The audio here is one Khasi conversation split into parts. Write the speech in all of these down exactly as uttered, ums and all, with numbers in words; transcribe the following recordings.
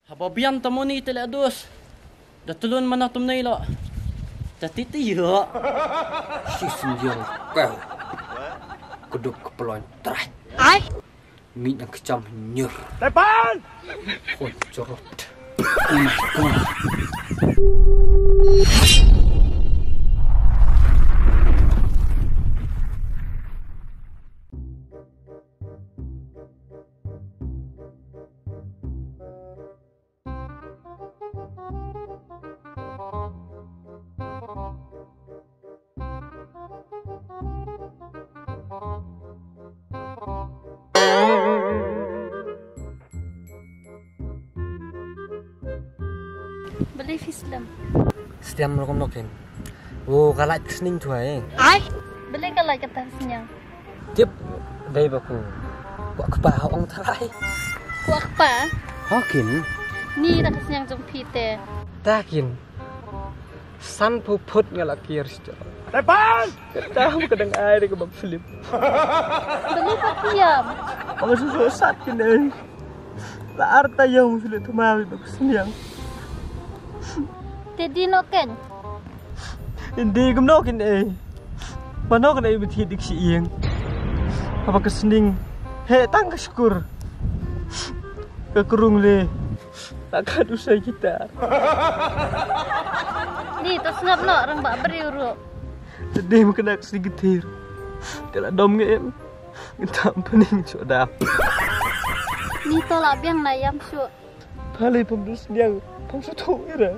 Haba biang ta moni te la dus. Da tulun mana tum nei lo. Ta titi yo. Shi sindiang kau. Keduk kepelon trai. Ai. Mit yang kecam nyur. Tepan! Hon corot. Oh my God. Balei phi slem? Slem rukom nokin. Wo ka lait ka sning tu ai. Ai, balei ka lait kata sniang? Tip dei ba ku. Kwah kpa ong tharai. Kwah kpa? Hokin. Ni da ka sniang jong phi te. Takin. San phu phut nga la kiar sto. Tepan! Kata ka dang ai dei ka ba film. Balei ka tiam? Ong su so sat kin ai. La arta yong su le thma wi ba sniang. Te di no ken. Indi gum no kin ai. Ba no kin ai bithi dik shi ing. Haba ka sning. He tang ka syukur. Ka kurung le. Takkan usai kita. Ni to sngap no rang ba beriu ru. Sedih mengkena sedikit tir. Telah dom nge em. Minta ampun ni mencuat dam. Ni to lah biang na yam syuk. Pale pemdus niang pemsutu ira.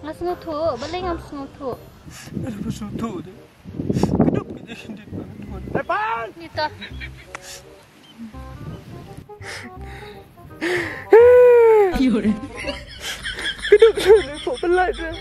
Ngas ngutu, beli ngam ngutu. Ada pemsutu deh. Kedap ke jadi. Depan. Ni to. Kiduk sini kok pelat dah.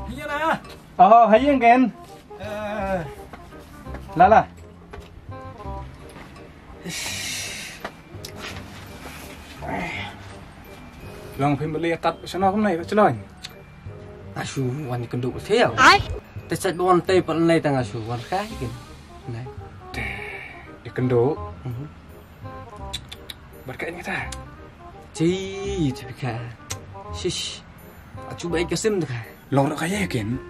Hiya na. Oh, hiya again. Eh. Lala. Long phim beli kat sana kum nai chelon. Asu wan kendo thiau. Ai. Te sat bon te pal nai tang asu wan kai kin. Nai. Te kendo. Mhm. Berkat ni kata. Ci, ci pika. Shish. Acu baik kasim tu ka. Long rok kaya kin.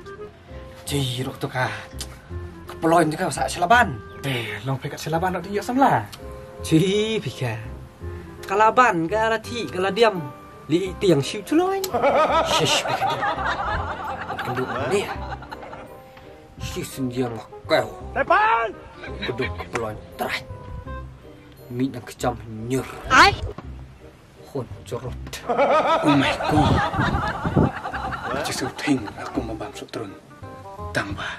Ci rok tu ka. Kepelon tu ka sa selaban. Te long pekat selaban rok dia samla. Ci pika. Kalaban ka lati kaladiam. Li tiang siu culoi. Shish pika. Kendu ni. Shi sindiang kau. Depan. Keduk kepelon trai. Mit yang kecam nyur. Ai. Hon corot. Oh my God. Jisu thing aku mabam sutrun. Tang ba.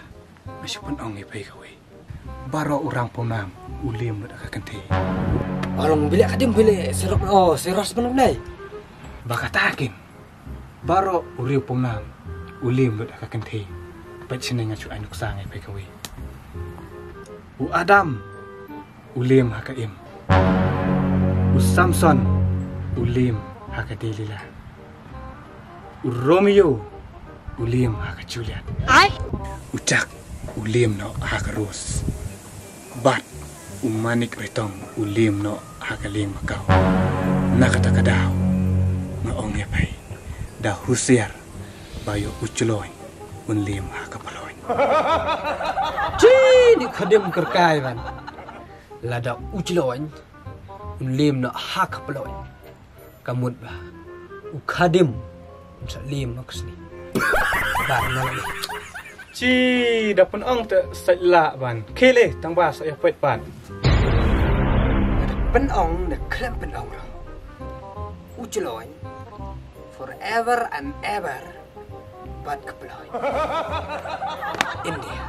Masih pun ong ipai kawi. Baro orang ponam ulim lut ka kenti. Along bilik kadim bilik serok oh seras benar nai. Bakatakin. Baro uriu ponam ulim lut ka kenti. Pet sini ngacu anuk sangai ipai kawi. U Adam ulim ha ka im. U Samson ulim ha ka Delila. U Romeo ulim ha ka Juliet. Ai. U Jack ulim no ha ka Rose. Bat u Manik Ritong ulim no ha ka Lieng Makau. Na kata ka daw nga ong ya pai da husiar ba yo u Chloi un lim ha ka Paloi. Chi ni khadim kerkai ban. Lada u Chloi un lim no ha ka Paloi. Ka mut ba u khadim un sa lim ha ka sni. Ba na la. Chi da pun ong te sa la ban. Khele tang ba sa ya pet ban. Da pun ong da khlem pun ong rong. U Chloi forever and ever. Bat ka Paloi. India.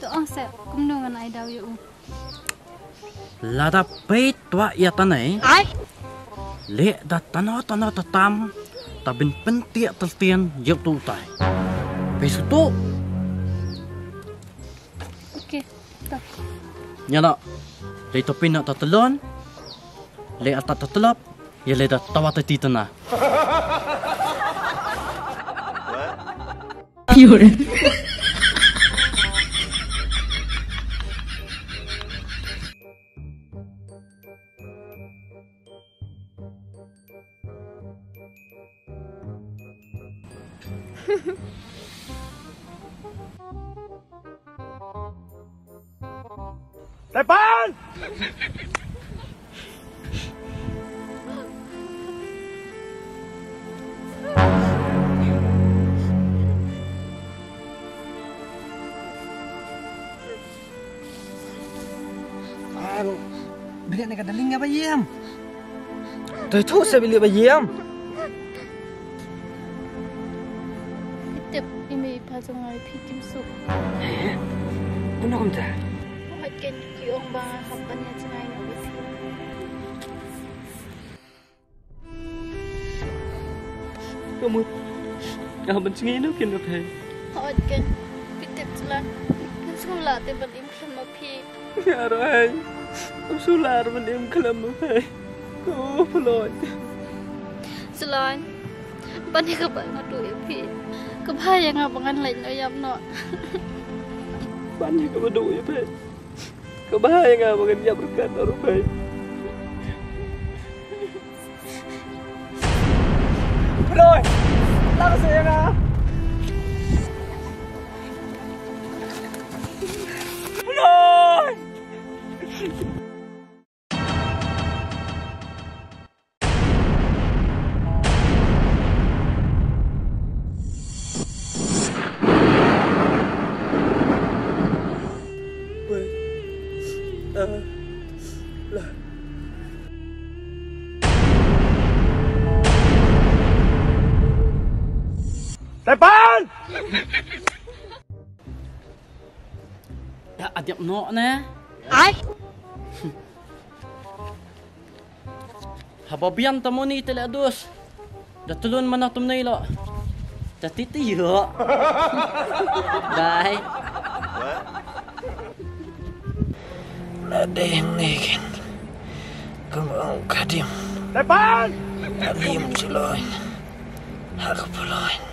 To ong se kumno ngan ai daw ïa u. Lada peit twa ïa tanai. Ai. Le da tano tano tatam. Ta bin pyntiak tyltian ïa utu utai. Phi sngewthuh? Okay, to. Ïa la. Dei to phi na ta tlon. Le ata ta tlop. Ïa le da tawa ta ti tana. Tepan! Bilik ne ka daling nga ba yem. Toi thu se bilik ba yem. Tip i mei i pa jong nga i phi kim suk. He? Kumno kumta? Hooid ken ki ong ba nga hap ban ïa jngai noh bad phi. Ka mut nga hap ban jngai noh ken bad phi. Hooid ken. Phi tip sla. Phin sngewlah te ban im khlem ma phi. Nga ruh hei. Ngam sngewlah ruh ban im khlem ma phi. Ko Ploid. Shlon. Ban ïa kaba nga duh ïa phi. Kaba ïa nga ba ngan leit noh ïap noh. Ban ïa kaba duh ïa phi. Kaba ïa nga ba ngan ïap ryngkat noh ruh phi. Ploid. Lang sa ïa nga. Ploid. Tepan! Da adep noh ne. Ai. Haba biang ta moni te leh dus. Da tulun mana tum nei lo. Ta titi yo. Bye. Na deng ne ken. Kum ong kadim. Tepan! Alim Shlon. Aku Ploid.